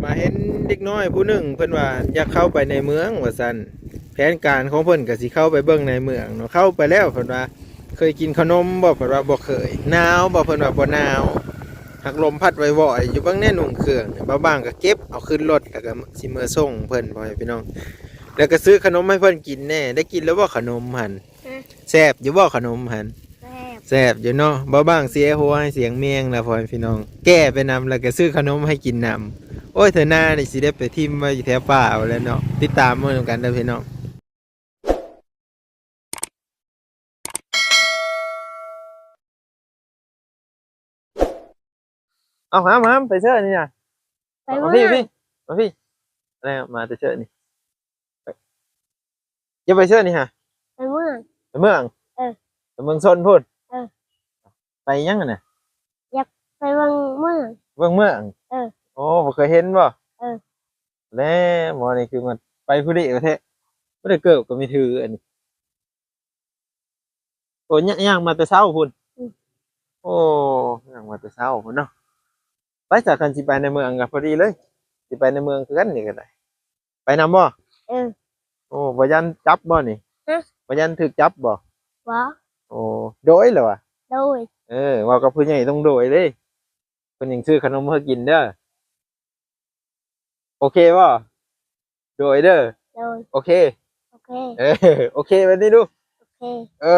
ມາເຫັນເດັກນ້ອຍຜູ້ໜຶ່ງ ເພິ່ນວ່າຢາກເຂົ້າໄປໃນເມືອງວ່າຊັ້ນ. ແຜນການຂອງເພິ່ນກໍຊິເຂົ້າໄປເບິ່ງໃນເມືອງເນາະ. ເຂົ້າໄປແລ້ວເພິ່ນວ່າ ເຄີຍກິນຂະໜົມບໍ່? ເພິ່ນວ່າບໍ່ເຄີຍ. ໜາວບໍ່? ເພິ່ນວ່າບໍ່ໜາວ. ຫາກລົມພັດວອຍໆຢູ່. ເບິ່ງແດ່ ນຸ່ງເຄື່ອງ ບ່າວບາງກໍເກັບເອົາຂຶ້ນລົດ ແລ້ວກໍຊິເມືອສົ່ງເພິ່ນ ພໍ່ແມ່ພີ່ນ້ອງ. ແລ້ວກໍຊື້ຂະໜົມໃຫ້ເພິ່ນກິນແດ່. ໄດ້ກິນແລ້ວບໍ່ຂະໜົມຫັ້ນ? ຮະ? ແຊບຢູ່ບໍ່ຂະໜົມຫັ້ນ? ແຊບ ແຊບຢູ່ເນາະ. ບ່າວບາງເສຍຫົວໃຫ້ສຽງແມງລະ ພໍ່ແມ່ພີ່ນ້ອງ. ແກ້ໄປນຳ ແລ້ວກໍຊື້ຂະໜົມໃຫ້ກິນນຳ. ໂອ້ຍ ເທື່ອໜ້ານີ້ຊິໄດ້ໄປຖິ້ມໄວ້ຢູ່ແຖວປ່າເອົາແລ້ວເນາະ. ຕິດຕາມເບິ່ງນຳກັນເດີພີ່ນ້ອງ. ເອົາ ຫາມ ຫາມ ໄປເຊີນີ້ນະ. ໄປ ມາ ເມືອງ ມາພີ້ ມາພີ້ ມາພີ້. ແລ້ວມາແຕ່ເຊີນີ້ ໄປ ຢ່າໄປເຊີນີ້ຫາ ໄປເມືອງ ໄປເມືອງ. ເອີ ໄປເມືອງຊົນພຸ້ນ. ເອີ ໄປຫຍັງຫັ້ນນະ? ຢາກໄປເບິ່ງເມືອງ ເບິ່ງເມືອງ. ເອີ ໂອ້ ບໍ່ເຄີຍເຫັນບໍ່? ເອີ ແລ້ວໝໍນີ້ຄືມັນໄປຜູ້ດຽວແທ້. ບໍ່ໄດ້ເກີບກໍມີຖືອັນນີ້. ໂອ້ ຍ່າ- ຍ່າງມາແຕ່ເຊົ້າພຸ້ນ. ອືມ ໂອ້ ຍ່າງມາແຕ່ເຊົ້າພຸ້ນເນາະ. ໄປຊະ ຄັນຊິໄປໃນເມືອງກໍພໍດີເລີຍ. ຊິໄປໃນເມືອງຄືກັນນີ້ກໍໄດ້. ໄປນຳບໍ່? ເອີ ໂອ້ ບໍ່ຢ້ານຈັບບໍ່ນີ້? ຮະ? ບໍ່ຢ້ານຖືກຈັບບໍ່? ບໍ່. ໂອ້ ໂດຍແລ້ວວະ. ໂດຍ. ເອີ ເວົ້າກັບຜູ້ໃຫຍ່ຕ້ອງໂດຍເດ້. ເພິ່ນຍັງຊື້ຂະໜົມໃຫ້ກິນເດີ. ໂອເຄບໍ່? ໂດຍເດີ. ໂດຍ. ໂອເຄ. ໂອເຄ. ເອີ ໂອເຄແບບນີ້ດູ. ໂອເຄ. ເອີ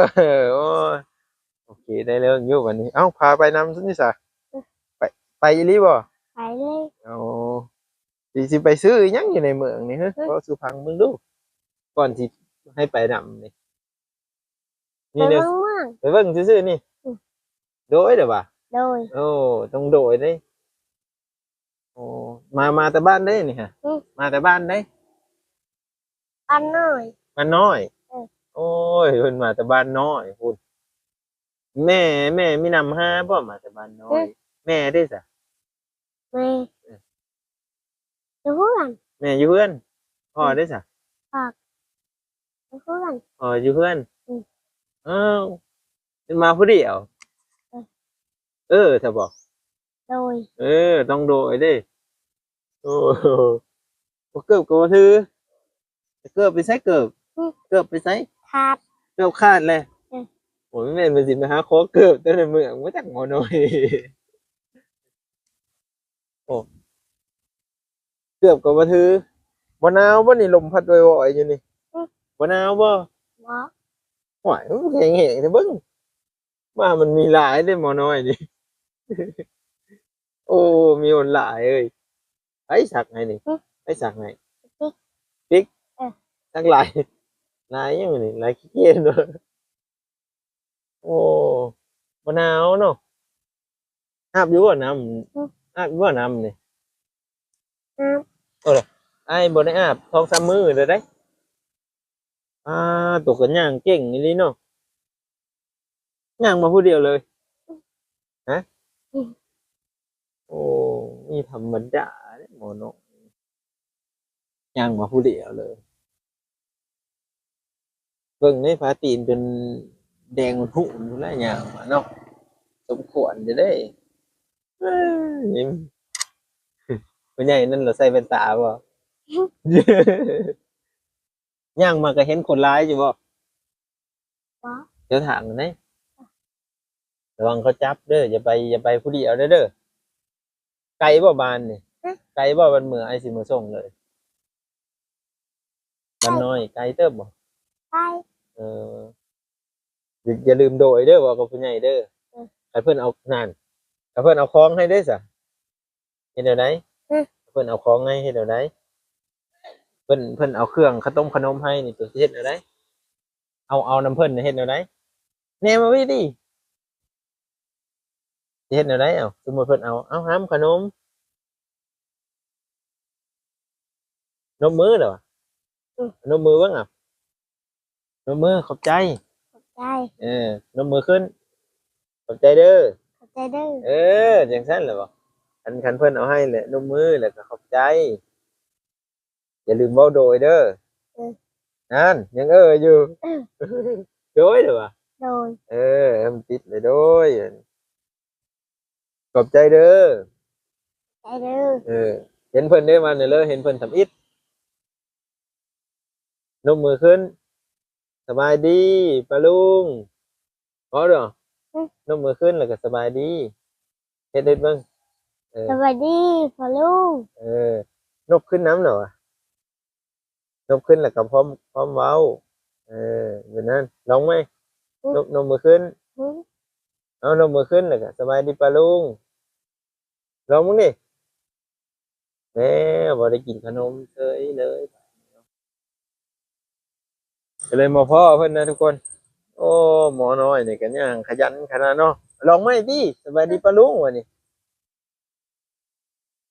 ໂອ້ຍ ໂອເຄ ໄດ້ເລື່ອງຢູ່ບັດນີ້. ເອົ້າ ພາໄປນຳຊັ້ນນີ້ສະ. ເອີ ໄປ ໄປອີ່ຫຼີບໍ່? ໄປເລີຍ. ໂອ້ ຊິ ຊິໄປຊື້ອີ່ຫຍັງຢູ່ໃນເມືອງນີ້? ຮະ? ເອີ ເວົ້າສູ່ຟັງເບິ່ງດູ ກ່ອນຊິໃຫ້ໄປນຳນີ້. ໄປເບິ່ງເມືອງ ໄປເບິ່ງຊື່ໆນີ້. ອືມ ໂດຍເດີວ່າ. ໂດຍ. ໂອ້ ຕ້ອງໂດຍເດ້. ໂອ້ ມາ ມາແຕ່ບ້ານໃດນີ້ຫະ? ອືມ ມາແຕ່ບ້ານໃດ? ບ້ານນ້ອຍ. ບ້ານນ້ອຍ. ເອີ ໂອ້ຍ ເພິ່ນມາແຕ່ບ້ານນ້ອຍພຸ້ນ. ແມ່ ແມ່ມີນຳຫາບໍ່? ມາແຕ່ບ້ານນ້ອຍ. ເອີ ແມ່ເດ້ສະ? ແມ່ ເອີ ຢູ່ເຮືອນ. ແມ່ຢູ່ເຮືອນ. ພໍ່ເດ້ສະ? ອືມ ພໍ່ຢູ່ເຮືອນ. ພໍ່ຢູ່ເຮືອນ. ອືມ ອ້າວ ເປັນມາຜູ້ດຽວ. ເອີ ເອີ ຊະບໍ່? ໂດຍ. ເອີ ຕ້ອງໂດຍເດ້. ໂອ້ ບໍ່ເກີບກໍບໍ່ຖື. ເກີບໄປໃສເກີບ? ອືມ ເກີບໄປໃສ? ຂາດ. ເກີບຂາດແລ້ວ. ເອີ ໂອ້ຍ ແມ່ນມັນຊິໄປຫາຂໍເກີບແຕ່ໃນເມືອງ ບໍ່ຈັກໝໍນ້ອຍ. ໂອ້ ເກືອບກໍບໍ່ຖື. ບໍ່ໜາວບໍ່ນີ້? ລົມພັດວອຍໆຢູ່ນີ້. ອືມ ບໍ່ໜາວບໍ່? ບໍ່. ໂອ້ຍ ມັນແຂງແຮງແທ້ເບິ່ງ. ວ່າມັນມີຫຼາຍເດ້ໝໍນ້ອຍນີ້. ໂອ້ ມີຄົນຫຼາຍເອີຍ. ໃຜສັກໃຫ້ນີ້? ຫຶ? ໃຜສັກໃຫ້? ປິກ. ປິກ? ເອີ ສັກຫຼາຍ. ຫຼາຍຫຍັງນີ້? ຫຼາຍຂີ້ເກນເນາະ. ໂອ້ ບໍ່ໜາວເນາະ. ອາບຢູ່ບໍ່ນ້ຳ? ຫຶ? ອາບຢູ່ບໍ່ນ້ຳນີ້? ອາບ. ເອີ ອ້າຍບໍ່ໄດ້ອາບສອງສາມມື້ແລ້ວເດ້. ອາ ໂຕກໍຍ່າງເກັ່ງອີ່ຫຼີເນາະ. ຍ່າງມາຜູ້ດຽວເລີຍ? ຫະ? ອືມ ໂອ້ ນີ້ທຳມະດາເດ້ໝໍນ້ອຍ. ຍ່າງມາຜູ້ດຽວເລີຍ. ເບິ່ງໃນຝາຕີນຈົນແດງຮຸ່ນໆພຸ້ນແຫຼະ ຍ່າງມາເນາະ. ສົມຄວນຢູ່ເດ້. ເອີຍ ຜູ້ໃຫຍ່ນັ້ນລະໃສ່ແວ່ນຕາບໍ່? ຍ່າງມາກໍເຫັນຄົນຫຼາຍຢູ່ບໍ່? ບໍ່. ແຖວທາງນັ້ນເດ້. ລະວັງເຂົາຈັບເດີ. ຢ່າໄປ ຢ່າໄປຜູ້ດຽວເດີ. ໄກບໍ່ບ້ານນີ້? ຫຶ? ໄກບໍ່? ບ້ານເມືອ ອ້າຍຊິມາສົ່ງເລີຍ. ບ້ານນ້ອຍໄກເຕີບບໍ່? ໄກ. ເອີ ຢ່າ ຢ່າລືມໂດຍເດີ ເວົ້າກັບຜູ້ໃຫຍ່ເດີ. ເອີ ໃຫ້ເພິ່ນເອົາ ນັ້ນ ໃຫ້ເພິ່ນເອົາຂອງໃຫ້ເດ້ສະ. ເຮັດແນວໃດ? ຫຶ? ເພິ່ນເອົາຂອງໃຫ້ເຮັດແນວໃດ? ເພິ່ນ ເພິ່ນເອົາເຄື່ອງເຂົ້າຕົ້ມຂະໜົມໃຫ້ນີ້ ໂຕຊິເຮັດແນວໃດ? ເອົາ ເອົານຳເພິ່ນເຮັດແນວໃດ? ແນມມາພີ້ຕິ. ຊິເຮັດແນວໃດ? ເອົາ ສົມມຸດເພິ່ນເອົາ ເອົາ ຫາມຂະໜົມ ນົບມືເດີ. ອືມ ນົບມືເບິ່ງ ເອົາ ນົບມື ຂອບໃຈ. ຂອບໃຈ. ເອີ ນົບມືຂຶ້ນ ຂອບໃຈເດີ. ຂອບໃຈເດີ. ເອີ ຈັ່ງຊັ້ນແຫຼະບໍ? ຄັນ ຄັນເພິ່ນເອົາໃຫ້ແຫຼະ ນົບມື ແລ້ວກໍຂອບໃຈ. ຢ່າລືມເວົ້າໂດຍເດີ. ເອີ ນັ້ນ ຍັງເອີຢູ່. ເອີ ໂດຍເດີຫວາ? ໂດຍ. ເອີ ໃຫ້ມັນຕິດເລີຍ ໂດຍ. ຂອບໃຈເດີ. ຂອບໃຈເດີ. ເອີ ເຫັນເພິ່ນເດ້ ວ່າແນ່ເລີ ເຫັນເພິ່ນທຳອິດ. ນົບມືຂຶ້ນ. ສະບາຍດີປ້າລຸງ. ເວົ້າເດີ້. ອືມ ນົບມືຂຶ້ນ ແລ້ວກໍສະບາຍດີ. ເຮັດ ເຮັດເບິ່ງ. ເອີ ສະບາຍດີປ້າລຸງ. ເອີ ນົບຂຶ້ນນຳເນາະ. ນົບຂຶ້ນ ແລ້ວກໍພ້ອມ ພ້ອມເວົ້າ. ເອີ ແບບນັ້ນ. ລອງໃໝ່. ອືມ ນົບ ນົບມືຂຶ້ນ. ອືມ ເອົາ ນົບມືຂຶ້ນ ແລ້ວກໍສະບາຍດີປ້າລຸງ. ລອງເບິ່ງນີ້. ແມ່ ບໍ່ໄດ້ກິນຂະໜົມເສີຍເລີຍ. ກໍເລີຍມາພໍ້ເພິ່ນນະທຸກຄົນ. ໂອ້ ໝໍນ້ອຍນີ້ກໍຍ່າງຂະຫຍັນຂະໜາດເນາະ. ລອງໃໝ່ຕິ. ສະບາຍດີປ້າລຸງ ວ່ານີ້.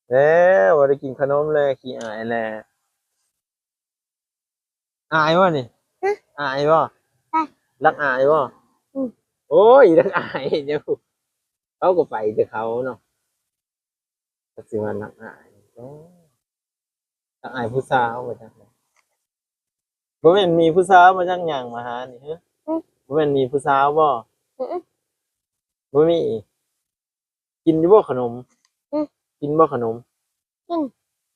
ແລ້ວບໍ່ໄດ້ກິນຂະໜົມແລ້ວ ຂີ້ອາຍແລ້ວ. ອາຍບໍ່ນີ້? ຮະ? ອາຍບໍ່? ຮະ? ລັກອາຍບໍ່? ອືມ ໂອ້ຍ ລັກອາຍເດ້. ເຂົາກໍໄປແຕ່ເຂົາເນາະ. ກໍຊິວ່າລັກອາຍ. ອໍ ລັກອາຍຜູ້ສາວວ່າຈັ່ງໃດ. ບໍ່ແມ່ນມີຜູ້ສາວບໍ່ຈັກຍ່າງມາຫານີ້? ຮະ? ອືມ ບໍ່ແມ່ນມີຜູ້ສາວບໍ່? ອືມ ບໍ່ມີ. ກິນຢູ່ບໍ່ຂະໜົມ? ອືມ ກິນບໍ່ຂະໜົມ? ກິນ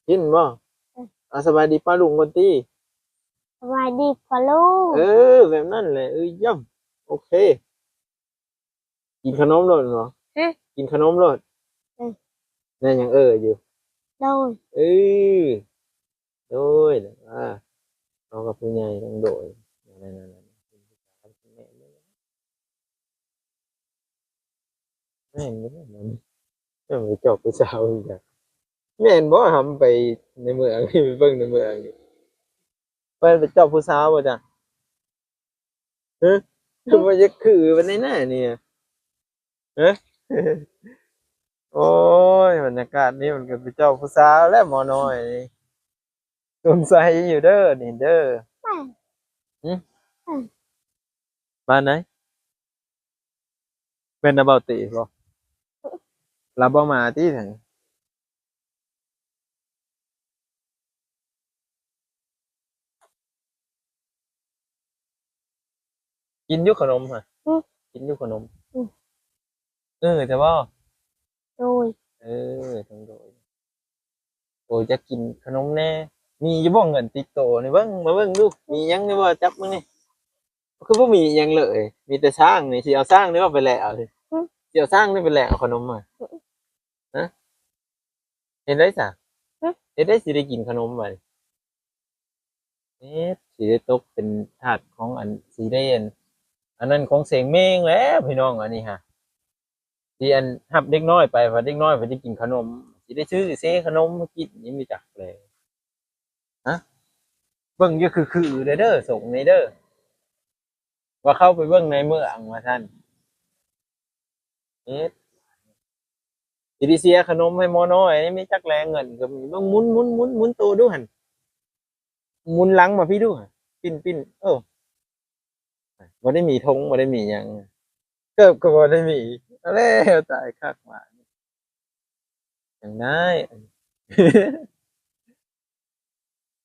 ກິນບໍ່? ເອີ ອາ ສະບາຍດີປ້າລຸງກ່ອນຕິ. ສະບາຍດີປ້າລຸງ. ເອີ ແບບນັ້ນແຫຼະ. ເອີ ຢ້ຳ ໂອເຄ. ກິນຂະໜົມໂລດເນາະ. ຮະ? ກິນຂະໜົມໂລດ. ເອີ ແມ່ນຫຍັງເອີຢູ່? ໂດຍ ເອີ ໂດຍ. ອາ ເຮົາກັບຜູ້ໃຫຍ່ຕ້ອງໂດຍ. ນັ້ນໆ ແມ່ນ ແມ່ນບໍ່ ແມ່ນ ແມ່ນໄປຈອບຜູ້ສາວອີກ. ແມ່ນບໍ່ ຫຳໄປໃນເມືອງນີ້ ໄປເບິ່ງໃນເມືອງນີ້ ເພິ່ນໄປຈອບຜູ້ສາວບໍ່ຈັກ? ຮະ? ຄືບໍ່ຢາກຄືປານໃດນະນີ້? ຮະ? ໂອ້ຍ ບັນຍາກາດນີ້ມັນກໍໄປຈອບຜູ້ສາວແລ້ວໝໍນ້ອຍນີ້. ສົງໄສຢູ່ເດີນີ້ເດີ. ຫຶ? ບ້ານໃດ? ແມ່ນນະເບົາຕີບໍ່? ລາວບໍ່ມາຕິຫັ້ນ? ກິນຢູ່ຂະໜົມຫັ້ນ? ຫຶ? ກິນຢູ່ຂະໜົມ? ອືມ ເອີ ແຕ່ວ່າ ໂດຍ ເອີ ຕ້ອງໂດຍ. ໂອ້ຍ ຢາກກິນຂະໜົມແດ່. ມີຢູ່ບໍ່ເງິນຕິດໂຕນີ້? ເບິ່ງ ມາເບິ່ງດູ ມີຫຍັງຢູ່ບໍ່? ຈັບເບິ່ງນີ້. ຄືບໍ່ມີຫຍັງເລີຍ ມີແຕ່ຊ້າງນີ້. ຊິເອົາຊ້າງນີ້ບໍ່ໄປແລ່ເອົາ? ຫຶ? ຊິເອົາຊ້າງນີ້ໄປແລ່ເອົາຂະໜົມຫັ້ນ? ຫຶ? ຮະ? ເຮັດໄດ້ຊະ? ຫຶ? ເຮັດໄດ້ຊິໄດ້ກິນຂະໜົມບາດນີ້. ເຮັດ ຊິໄດ້ຕົກເປັນທາດຂອງອັນ ຊິໄດ້ອັນ ອັນນັ້ນຂອງເສັງເມງແລ້ວພີ່ນ້ອງ ອັນນີ້ຫະ. ຊິອັນ ຮັບເດັກນ້ອຍໄປ ເດັກນ້ອຍເພິ່ນໄດ້ກິນຂະໜົມ ຊິໄດ້ຊື້ເຊຂະໜົມມາກິນ ຍັງບໍ່ຈັກແລ້ວ. ຮະ? ເບິ່ງຢູ່ຄືໆເດີ ສົ່ງນີ້ເດີ ວ່າເຂົ້າໄປເບິ່ງໃນເມືອງວ່າຊັ້ນ. ເຮັດ ຊິໄດ້ເຊຂະໜົມໃຫ້ໝໍນ້ອຍ ມີຈັກແລເງິນກໍມີ. ເບິ່ງໝຸນໆໆໂຕດູຫັ້ນ ໝຸນຫຼັງມາພີ້ດູ ປີ້ນໆ ເອີ ບໍ່ໄດ້ມີຖົງ ບໍ່ໄດ້ມີຫຍັງ ເກີບກໍບໍ່ໄດ້ມີ. ເອົາແລ້ວ ຕາຍຄັກໝານີ້ ຈັ່ງໃດ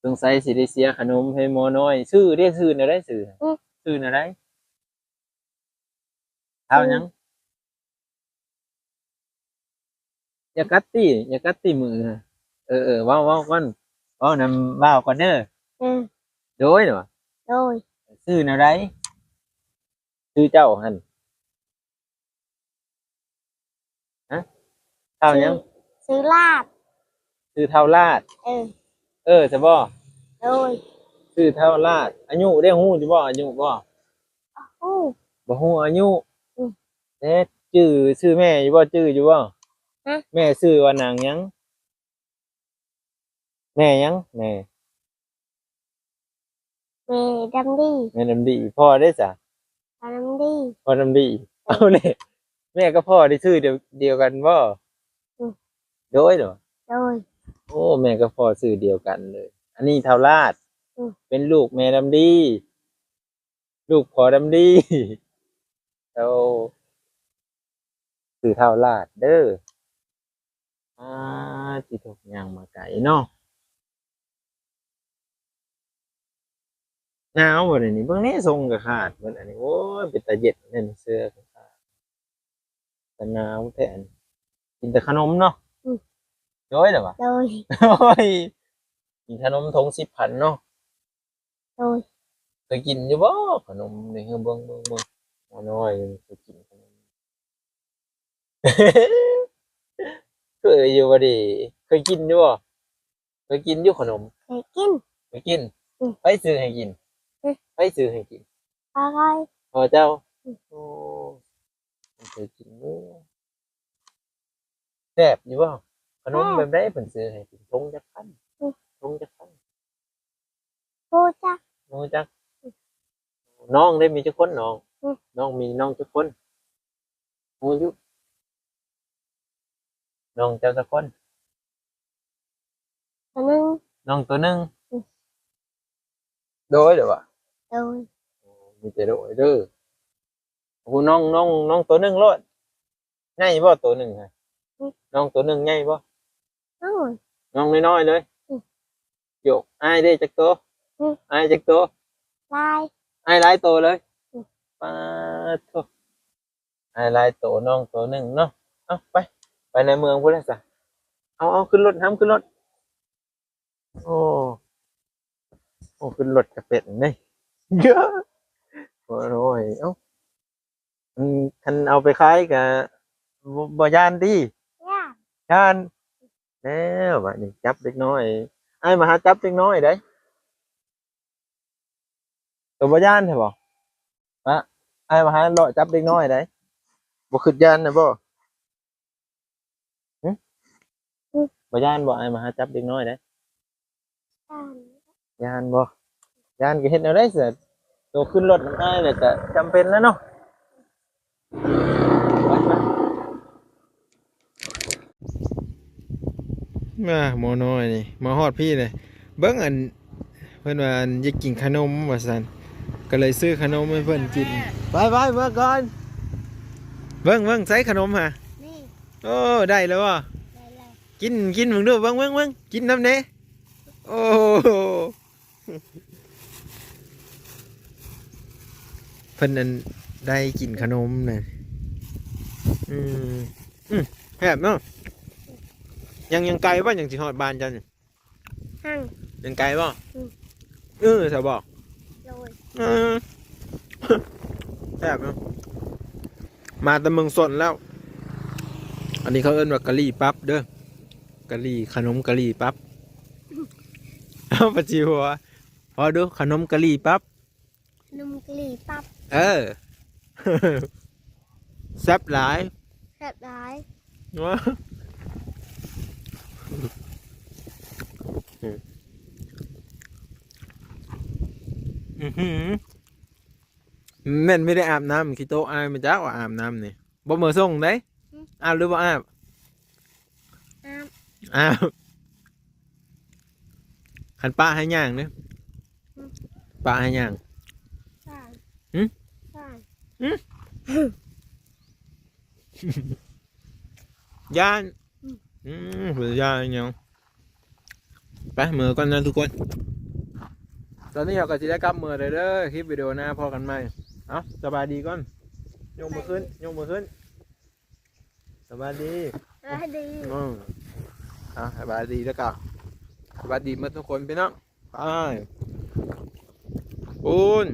ສົງໄສຊິໄດ້ເຊຂະໜົມໃຫ້ໝໍນ້ອຍ. ຊື່ເດ້ ຊື່ແນວໃດ? ຊື່ ອືມ ຊື່ແນວໃດ? ທ້າວຫຍັງ? ຢ່າກັດຕິ ຢ່າກັດຕິມື. ເອີໆ ເວົ້າ ເວົ້າກ່ອນ ເວົ້ານຳບ່າວກ່ອນເດີ. ອືມ ໂດຍ ໂດຍ ໂດຍ. ຊື່ແນວໃດ? ຊື່ເຈົ້າຫັ້ນ? ຮະ? ທ້າວຫຍັງ? ຊື່ ຊື່ລາດ. ຊື່ທ້າວລາດ. ເອີ ເອີ ຊະບໍ່? ໂດຍ ຊື່ທ້າວລາດ. ອາຍຸເດ້ ຮູ້ຢູ່ບໍ່? ອາຍຸບໍ່? ບໍ່ຮູ້ ບໍ່ຮູ້ອາຍຸ. ອືມ ແຕ່ຈື່ຊື່ແມ່ຢູ່ບໍ່? ຈື່ຢູ່ບໍ່? ຮະ? ແມ່ຊື່ວ່ານາງຫຍັງ? ແມ່ຫຍັງ? ແມ່ ແມ່ດຳດີ. ແມ່ດຳດີ. ພໍ່ເດ້ສະ? ພໍ່ດຳດີ. ພໍ່ດຳດີ. ເອີ ເອົາແຫຼະ ແມ່ກັບພໍ່ໄດ້ຊື່ດຽວ ດຽວກັນບໍ່? ອືມ ໂດຍ ໂດຍ ໂດຍ. ໂອ້ ແມ່ກັບພໍ່ຊື່ດຽວກັນເລີຍ. ອັນນີ້ທ້າວລາດ. ອືມ ເປັນລູກແມ່ດຳດີ ລູກພໍ່ດຳດີ. ໂອ້ ຊື່ທ້າວລາດເດີ. ອາ ຊິໂທ ຍ່າງມາໄກເນາະ. ໜາວບໍ່ໄດ໋ນີ້ ເບິ່ງແນ່ ຊົງກໍຂາດເບິດອັນນີ້. ໂອ້ຍ ເປັນຕາເຢັນແທ້ນີ້ ເສື້ອກໍຂາດ ຕາໜາວແທ້. ອັນ ກິນແຕ່ຂະໜົມເນາະ. ອືມ ໂດຍແລ້ວວະ ໂດຍ ໂອ້ຍ ກິນຂະໜົມຖົງສິບພັນເນາະ ໂດຍ ເຄີຍກິນຢູ່ບໍ່ຂະໜົມນີ້? ເບິ່ງ ເບິ່ງ ເບິ່ງ ໝໍນ້ອຍເຄີຍກິນຂະໜົມ ເຄີຍຢູ່ບໍ່ເດ? ເຄີຍກິນຢູ່ບໍ່? ເຄີຍກິນຢູ່ຂະໜົມ? ເຄີຍກິນ ເຄີຍກິນ ອືມ ໃຜຊື້ໃຫ້ກິນ? ອືມ ໃຜຊື້ໃຫ້ກິນ? ພໍ່ ພໍ່ເຈົ້າ ອືມ ໂອ້ ເຄີຍກິນຢູ່ ແຊບຢູ່ບໍ່? ຂະໜົມ ແຊບ ແບບໃດເພິ່ນຊື້ໃຫ້ກິນ? ຖົງຈັກພັນ? ອືມ ຖົງຈັກພັນ? ບໍ່ຮູ້ຈັກ ບໍ່ຮູ້ຈັກ ອືມ ນ້ອງເດ ມີຈັກຄົນນ້ອງ? ອືມ ນ້ອງມີນ້ອງຈັກຄົນ? ຮູ້ຢູ່ ນ້ອງເຈົ້າຈັກຄົນ? ໂຕໜຶ່ງ ນ້ອງໂຕໜຶ່ງ ອືມ ໂດຍ ໂດຍ ໂດຍ ມີແຕ່ໂດຍເດີ ໂອ້ ນ້ອງ ນ້ອງ ນ້ອງໂຕໜຶ່ງໂລດ ໃຫຍ່ບໍ່ໂຕໜຶ່ງຫັ້ນ? ອືມ ນ້ອງໂຕໜຶ່ງໃຫຍ່ບໍ່? ນ້ອງ ນ້ອງນ້ອຍໆເລີຍ ອືມ ໂຢກ ອ້າຍເດຈັກໂຕ? ອືມ ອ້າຍຈັກໂຕ? ຫຼາຍ ອ້າຍຫຼາຍໂຕເລີຍ ອືມ ປາດໂທ້ ອ້າຍຫຼາຍໂຕ ນ້ອງໂຕໜຶ່ງເນາະ ເອົາ ໄປ ໄປໃນເມືອງພຸ້ນແຫຼະຊະ ເອົາ ເອົາ ຂຶ້ນລົດ ຫ້າມຂຶ້ນລົດ ໂອ້ ໂອ້ ຂຶ້ນລົດກະເປັນເດ້ ໂອ້ຍ ເອົ້າ ຄັນ ຄັນເອົາໄປຂາຍກະ ບໍ່ ບໍ່ຢ້ານຕິ? ຢ້ານ ຢ້ານ ແລ້ວບາດນີ້ຈັບເດັກນ້ອຍ ອ້າຍມາຫາຈັບເດັກນ້ອຍໃດ ໂຕບໍ່ຢ້ານແທ້ບໍ່? ຮະ ອ້າຍມາຫາເລາະຈັບເດັກນ້ອຍໃດ ບໍ່ຄິດຢ້ານນະບໍ່? ຫຶ? ຫຶ? ບໍ່ຢ້ານບໍ່? ອ້າຍມາຫາຈັບເດັກນ້ອຍເດ້. ຢ້ານ. ຢ້ານບໍ່? ຢ້ານກໍເຮັດແນວໃດຊະ? ໂຕຂຶ້ນລົດນຳອ້າຍແລ້ວກໍຈຳເປັນແລ້ວເນາະ. ໄປ ໄປ. ມາ ໝໍນ້ອຍນີ້ ມາຮອດພີ້ເລີຍ. ເບິ່ງອັນ ເພິ່ນວ່າອັນຢາກກິນຂະໜົມວ່າຊັ້ນ ກໍເລີຍຊື້ຂະໜົມໃຫ້ເພິ່ນກິນ. ໄປໆ ເມືອກ່ອນ. ເບິ່ງ ເບິ່ງ ໃສຂະໜົມຫາ? ນີ້. ໂອ້ ໄດ້ແລ້ວບໍ່? ໄດ້ແລ້ວ. ກິນ ກິນເບິ່ງດູ ເບິ່ງ ເບິ່ງ ເບິ່ງ ກິນນຳແດ່. ໂອ້ ເພິ່ນອັນໄດ້ກິນຂະໜົມນະ. ອືມ ອືມ ແຊບເນາະ. ຍັງ ຍັງໄກບໍ່ ຍັງຊິຮອດບ້ານເຈົ້ານີ້? ຍັງ. ຍັງໄກບໍ່? ອືມ ເອີ ແຊບບໍ່? ໂດຍ. ເອີ ແຊບເນາະ. ມາແຕ່ເມືອງຊົນແລ້ວ. ອັນນີ້ເຂົາເອີ້ນວ່າກະຫຼີ່ປັບເດີ. ກະຫຼີ່ ຂະໜົມກະຫຼີ່ປັບ. ເອົາ ປາຈິວ ພໍດູຂະໜົມກະຫຼີ່ປັບ. ໜົມກະຫຼີ່ປັບ. ເອີ ແຊບຫຼາຍ. ແຊບຫຼາຍ. ວ້າ ອືຫື ແມ່ນບໍ່ໄດ້ອາບນ້ຳ ຂີ້ໂຕະອາຍມາຈັກວ່າອາບນ້ຳນີ້. ບໍ່ເມືອສົ່ງເດ້. ອືມ ອາບຫຼືບໍ່ອາບ? ອາບ. ອາບ. ຄັນປະໃຫ້ຍ່າງເດ້. ອືມ ປະໃຫ້ຍ່າງ. ຫຶ? ຫຶ? ຢ້ານ. ອືມ ອືມ ບໍ່ໄດ້ຢ້ານຫຍັງ. ໄປ ເມືອກ່ອນນະທຸກຄົນ. ຕອນນີ້ເຮົາກໍຊິໄດ້ກັບເມືອແລ້ວເດີ. ຄລິບວິດີໂອໜ້າພໍ້ກັນໃໝ່. ເອົາ ສະບາຍດີກ່ອນ. ຍົກມືຂຶ້ນ ຍົກມືຂຶ້ນ. ສະບາຍດີ. ສະບາຍດີ. ອືມ ອ່າ ສະບາຍດີແລ້ວກໍສະບາຍດີໝົດທຸກຄົນພີ່ນ້ອງ. ໄປ ປູນ.